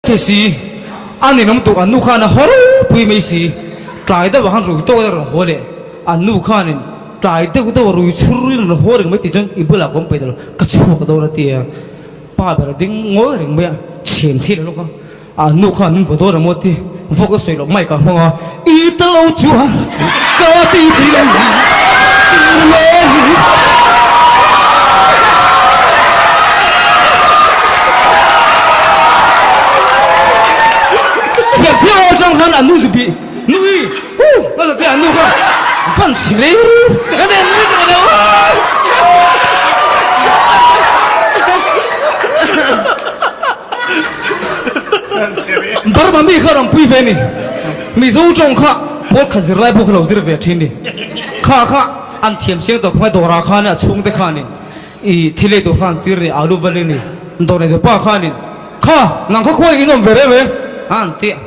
Thei si, a ninawm tuk an nu khan a haw ropui mai si, tlai deuh ah khan rui tawk in a rawn haw leh, an nu khanin tlai deuh deuh a rui chhur in a rawn haw reng mai tih chuan i bulah ka awm peih ta lo, ka chhuak dawn a ti a, pa ber a ding ngawi reng mai a, chhem thei lo lawk a. A nu khan min vaw dawn a maw ti vawk a sawi loh mai ka hmang a, i ta lo chuan ka ti thei lo Thiam thiam atang khan a nu zu bih nui hu ka ti a nu kha van chhe rei ka ti nui tawh lo. Burma mi kha rawn pui ve ni. Mizo tawng kha pawl khat zir lai pawh kha lo zir ve thin ni. Kha kha an thiam chiang tawh kha dawrah khan a chhungte khanin i thil ei tur kha an tir ni alu val in ni. Dawr nei pa khanin kha nang kha khawi in awm ve reng reng a an ti a.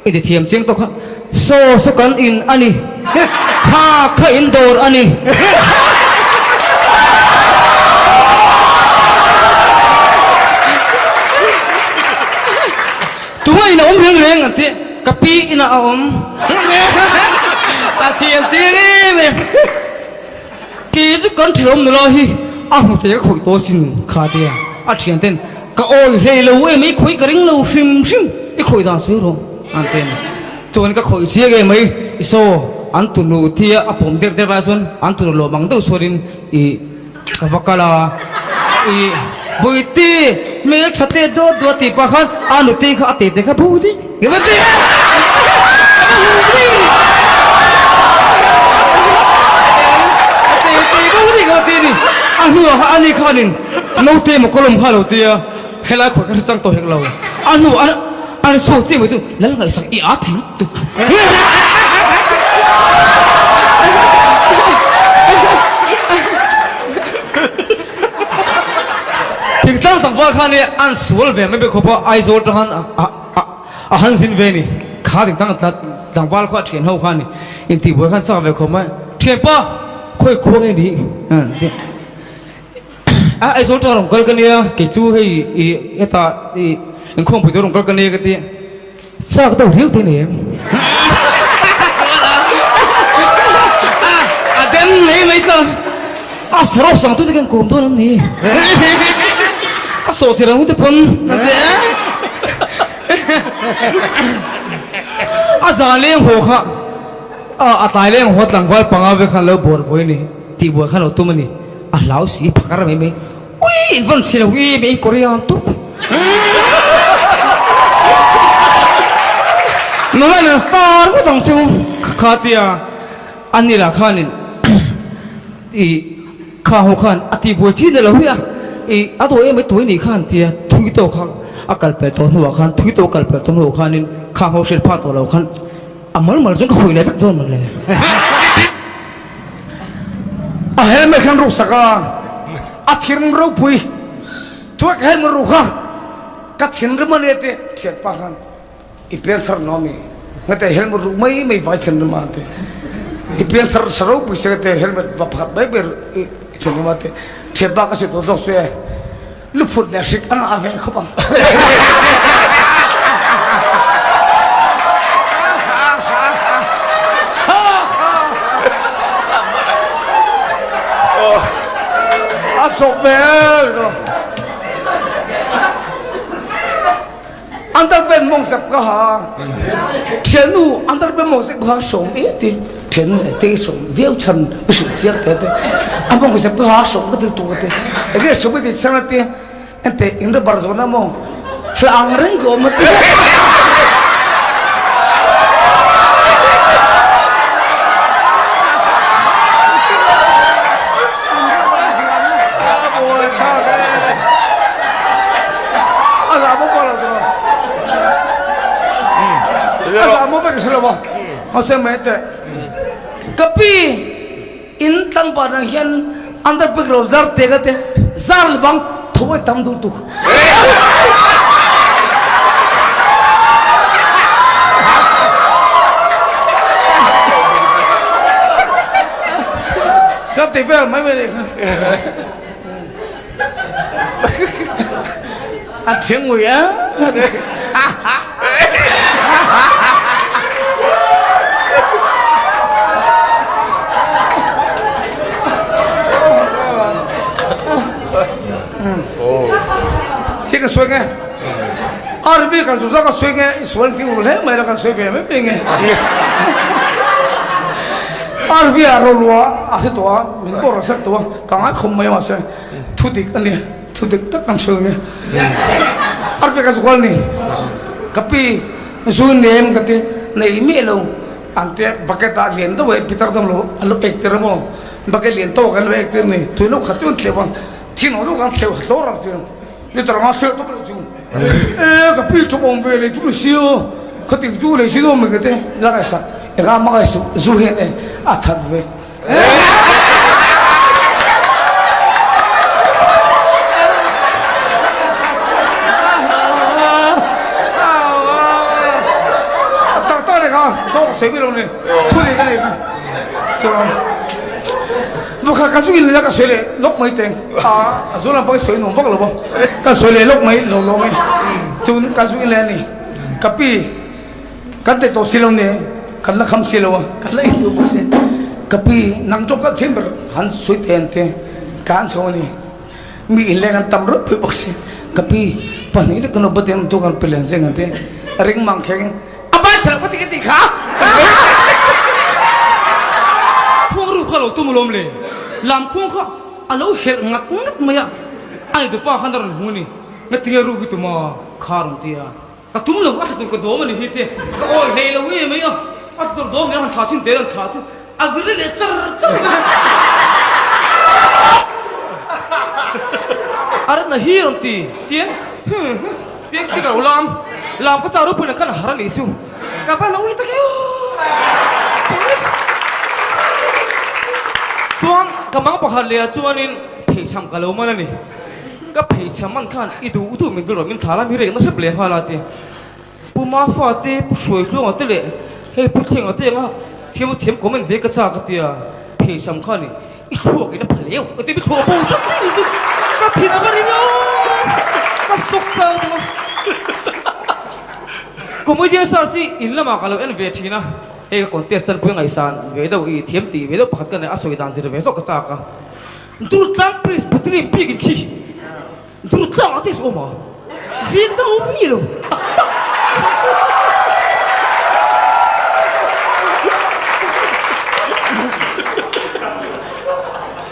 I ti thiam chiang tawh kha. Saw saw kan in a ni. Kha kha in dawr a ni. Tunga in a awm reng reng an ti. Ka pi inah a awm. A thiam chiang em em. Kei chu kan ṭhianawm nula hi a hmu thei ka khawih tawh asin kha tia a ṭhian ten ka awi hlei lo em i khawih ka ring lo hrim hrim i khawih dan sawi rawh an ti a ni. Chuan ka khawih chiang em mai i saw an tunu tia a pawm der der lai chuan an tunu lawm ang deuh chuanin i ka va kal a i Bawihte hmel ṭha te dawt dawt tih pah khan a nute kha a tete kha bo daih ka va ti a ka va hmu daih a tete bo daih ka va ti a ni a hnuah kha ani khanin naute emaw kawlawm kha a lo ti a helai khawi ka hre chang tawh hek lo a hnuah a ni chhuak chiah mai chu lal ngaihsak i â thei lutuk. Thingtlang tlangval khan hi an sual ve mai mai khawp a, Aizawl tang khan a han zin ve a ni. Kha thingtlang tlangval khaw a thian ho khan intihbuai khan chak ve khawp mai. Thianpa, khawi khua nge ni? A Aizawl tang rawn kal ka nia, kei chu hei i hetah i inkhawmpui tur rawn kal ka nia ka ti. Chak deuh riau te nei em? A den mai mai chuan a sarawk sang tute khan kawm dawn an ni. A sawh chi rang te pawn an ti a. A zan leng haw kha a tlai leng haw tlangval panga ve khan lo bawr buai a ni tih buai khan lo tum a ni. A hlau si phakar mai mai. Ui in van chhe lo em ei Korean tup. Nula in an star ngawt ang chu kha tia a ni lah khanin i kha ho khan a ti buai thin elo hi a i a dawi em ai tuai nih khan tia thui tawh kha a kal pel tawh hnuah khan thui tawh a kal pel tawh hnuah khanin khang ho hriat phah tawh lo khan a mal mal chuan ka hawi leh vek dawn mawle. A helmet khan ruk sak a, a thinrim ropui chuan ka helmet ruk a, ka thinrim a nia tih thianpa khan i pianthar nuam i ngate helmet ruk mai mai vai thinrim a ti, i pianthar sa ropui se ngate helmet va pakhat mai mai i thinrim a ti, thianpa ka sawi tawh zawk chu e luphut leh hrik a ngah ve khawp ang. A chawk ve Underpant mawng zep ka ha Thiannu underpant mawng zep ka ha sawm e ti Thiannu e te sawm viau chhan i hrilh chiang te te a mawng zep ka ha sawm ka til tu ka ti enge sawm i ti chhan a ti ente in ra bar zawn a maw hla ang reng ka awm a ti. Ka pi in tlangval ah hian under pek lo zar te ka te zar le bang tho ai tam duh tuk. Ka ti vel mai mai kha. A thiang ngui a. Thil ka sawi nge? RV kan chu zawk a sawi nge? I sual thing ru hle mai la kan sawi ve mai mai nge? RV ah rolua a hre tawh a, min pawh rawn sak tawh a, ka ngai khawp mai mahse thu dik a ni, thu dik tak kan sawi nge? RV ka zual ni, ka pi zu nem ka ti nei miah lo an tia bucket ah lian deuh eh pitar dam lo an lo ek tir a maw bucket lian tawk an lo ek tir ni, tui lo khat chu an thleuh a. Thin aw deuh kan thleuh hlawr ang chu liter anga thleuh tawp leh chu e ka pi tawp awm ve lei chu si aw khating chu lei si dawn mai ka te la ka sak eng a maka su zu hian e a that ve. Tak tak leh kha dawk a sawi mai lo ni thu nei ka nei kha chuan. Vawkhat ka zu in leh ka sawi leh lawk mai teng a, a zu lam pawh hi sawi nuam vak lo va, ka sawi leh lawk mai lo lo mai chuan ka zu in leh a ni. Ka pi kan teh tawh si lo nen kan la kham si lo a, kan la in duh bawk si. Ka pi nang tawk ka thin ber han sawi teh ang te ka han chho a ni. Mi in leng an tam rawp pui bawk si. Ka pi pahnih te kan upa ten tu kan pe leng zeng ang te ring mang kheng in A ban thelh ka ti ka tih kha. Khuang ru kha lo tum alawm le. Lam khuang kha a lo herh ngat ngat mai a, a ni tupa khan a rawn hmu a ni. Ngatinge ru hi tuma kha rawn ti a, ka tum lo, a thla tur ka dawm a ni hi te, ka awi hlei lo nge mai a, a thla tur dawm nen a han thla chhin tel an thla chu a vir leh char char mai a. A ran na hi rawn ti tiang. Piang ti ka lo lam lam ka chau ropui na khan a har a nih chu ka va lo ui tak e aw. Chuan ka mang pakhat leh ah chuanin pheichham ka lo man a ni. Ka pheichham man khan i duh duh min dul rawh min thla la mi rek na hrep leh nghal a ti. Pu Mafa te, Pu Hruaitluanga te leh hei Pu Thlenga te anga thiam thiam comment ve ka chak a tia pheichham khan i I thluak in a pha leu ka ti mi thluak bo sak mai ni chu ka thin a va ring a ka sawk chang thung a Comedian Search hi in lamah ka lo en ve thin a hei ka contest tan pui ngaihsan ve deuh i thiam tih ve deuh pakhat ka nei a sawi dan zir ve zawk ka chak a Durtlang Presbyterian bik in khi Durtlang a test awm a veng dang awm mi lo tak tak.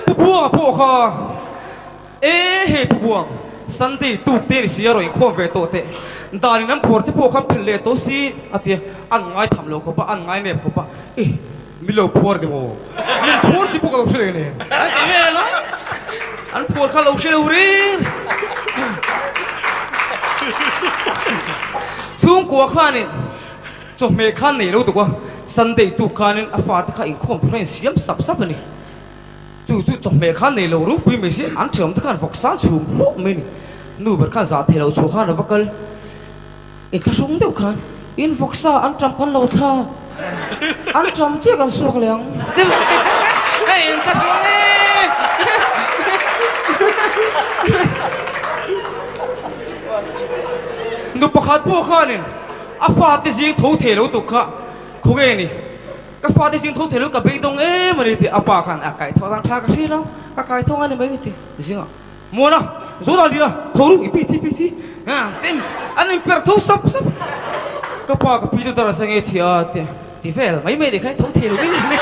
Pu Buanga pawh kha e hei Pu Buang Sunday tuk te ni si a rawn inkhawm ve tawh teh dan in an phuar che pawh khan phelh leh tawh si a tia an ngai tham lo khawp a an ngai nep khawp a e Min lo phuar ni maw? Min phuar tih pawh ka lo hre leh nen. An ti vel a, an phuar kha lo hre lo reng. Chhungkua khanin chawhmeh khan nei lo tuk a, Sunday tuk khanin a fate kha inkhawm tur khan insiam sap sap a ni. Chu chu chawhmeh khan nei lo ropui mai si, an ṭhiam te khan vawksan chhum hluah mai a ni. Nu ber khan zah theih loh chhuah khan a va kal. Inthlahrung deuh khan in vawksa an ṭam kan lo thlak, an ṭam chiah kan suak leh ang. Hei inthlahrung e! Nu pakhat pawh khanin a fate zing tho thei lo tuk kha khawnge ni? Ka fate zing tho thei lo ka beidawng em a ni tih a pa khan a kaihthawh dan tha ka hre lo, ka kaithawng a ni mai ka ti zingah. Muana, Zawt a lira, tho ru, i pi thi pi thi, tin an in per tho sap sap. Ka pa ka pi chu dar a sa ngei chhia a ti ti vel mai mai ni kha tho thei lo mai ni.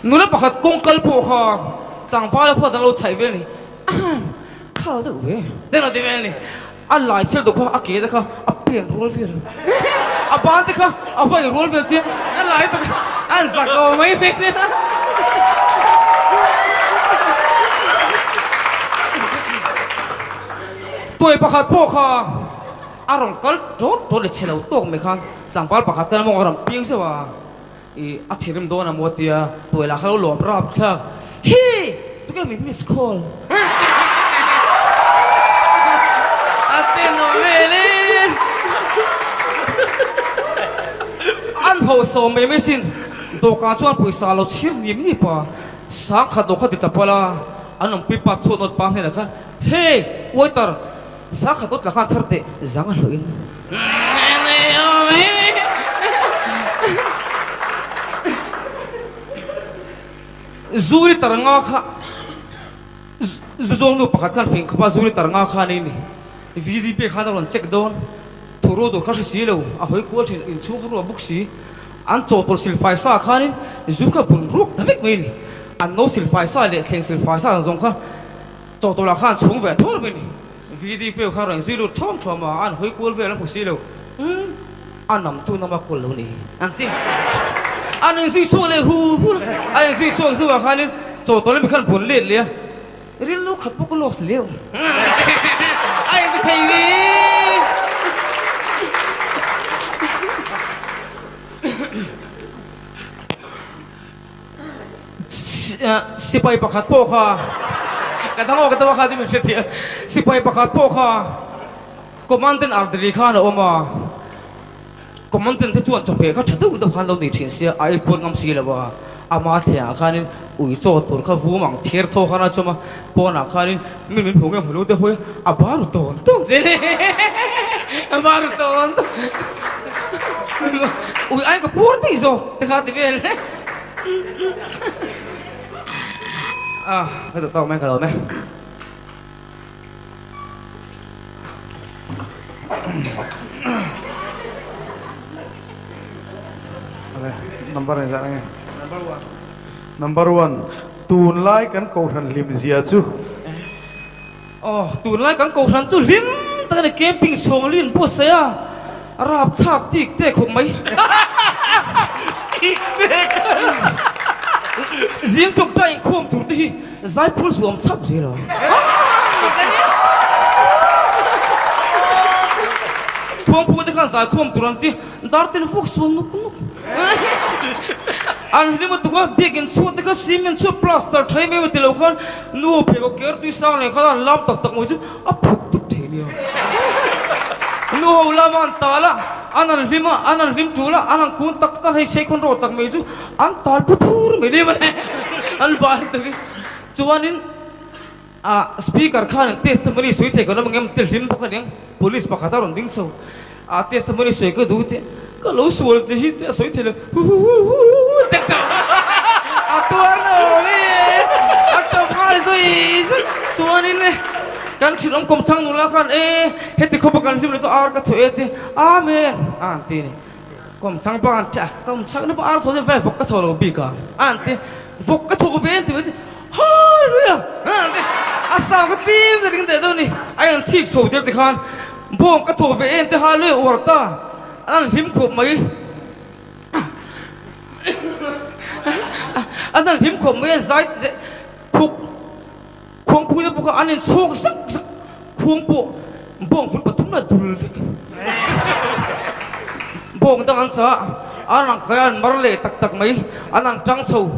Nula pakhat kawng kal pawh kha tlangval khuat an lo chhaih vel ni, ahem, khal deuh ve, den a ti vel ni. A lai chhiar deuh kha a ke te kha a pen rual vel a ban te kha a vai rual vel tia a lai te kha an zak lo mai mai che a. Tuai pakhat pawh kha a rawn kal tawt tawt leh chhe lo tawk mai khan tlangval pakhat khan a mawng a rawn piang zeuh a, ih a thirim dawn a maw tia tuai lah kha lo lawm rap thlak hi tuke min miss call a tenawm vel e an ho sawm mai mai sin dawhkan chuan pawisa lo chhir nim nip a sangkhat lo kha ti ta pal a. An awmpui pa chhuat nawt pa hnenah khan, Hey, waiter, sangkhat awt la khan chhar teh, zang a hlawh in. Zuri tar nga kha zu zawng nu pakhat khan fing khawp a, zuri tar nga kha a nei ni. VDP khan a rawn check dawn, thu ro tur kha hre si lo, a hawi kual thin, inchhung kha ruah bawk si. An chawhpawlh silfai sa khanin zu kha bun ruak ta vek mai a ni. An no silfai sa leh thleng silfai sa ang zawng kha chawhtawlh ah khan chhung ve thawr mai a ni. VDP kha rawn zui lut thawm thawm a, an hawi kual vel a hmu si lo. Umm, a nam chu nama kawl lo ni an ti. An inzui chhuak leh hur hur a, a inzui chhuak hnuah khanin chawhtawlh ami khan bun let leh a. Rilru khat pawh ka lost leu. A inti thei ve. Sipai pakhat pawh kha ka dang aw ka dang kha ti min hre thiam. Sipai pakhat pawh kha commandant Ardeli khan a awm a. Commandant te chuan chawhmeh kha tha deuh deuh khan lo nei thin sia, a ei puan ngam si lo a, ama thliah ah khanin ui chaw tur kha vum ang thir thaw khan a chawm a, pawnah khanin mi min hmu nge hmu lo te hawi a bar ru tawn tawn zel e, a bar ru tawn tawn ui ai ka pur daih zawk te kha ti vel e. A, ka duh tawk mai ka lo awm e. Number engzah nge? Number one. Number one. Tunlai kan kohhran hlim zia chu. Aw, tunlai kan kohhran chu hlim tak a ni. Camping chhawng lin pawh sawi a, rapthlak tik tek khawp mai. Tik tek. Zing ṭawngṭai inkhawm tur te hi Zaiphul zuam thlap zel a. Khuangpu te khan zaikhawm tur an ti, dar ten vuk sual nuk nuk. An hlim a tuk a, biakin chhuat te kha cement chhuat plaster tha em em a ti lo khan nu pheikhawk ker tui sang leh khan an lam tak tak mai chu a phut tup thei nia. Nu ho lama an tal a, an han hlim a, an han hlim tul a, an han kun tak tak hei seikhawn rawh tak mai chu An tal pu thur mai nia mawle an bar tak hi. Chuanin ah speaker khan an testimony sawi thei kan awm ang em ti hlim bawk aniang police pakhat a rawn ding chho ah testimony sawi ka duh teh ka lo sual che hi tih a sawi thei lo huhuhuhuhu te ka a tuar na awm e a tawp nghal zui zui chuanin kan thinawm kawmthang nula khan e heti khawpa kan hlim lo chu ar ka thaw e te amen a an ti a ni. Kawm thang bak an ṭah, kawm chhak na pawh ar thaw chu vai vawk ka thaw lo bik a, a an ti, vawk ka thaw ve an ti mai chu Hallelujah a an ti, a sang ka tlim let ding teh dawn ni, a in thik chho tel ti khan bawng ka thaw ve en te Hallelujah uar ta, an an hlim khawp mai, an an hlim khawp mai an zai khuk. Khuangpui te pawh kha an inchhawk zak zak, khuang pawh bawng vun pathum la dul vek. Bawng dang an chah, an ang kai a, an mar leh tak tak mai, an ang tang chho.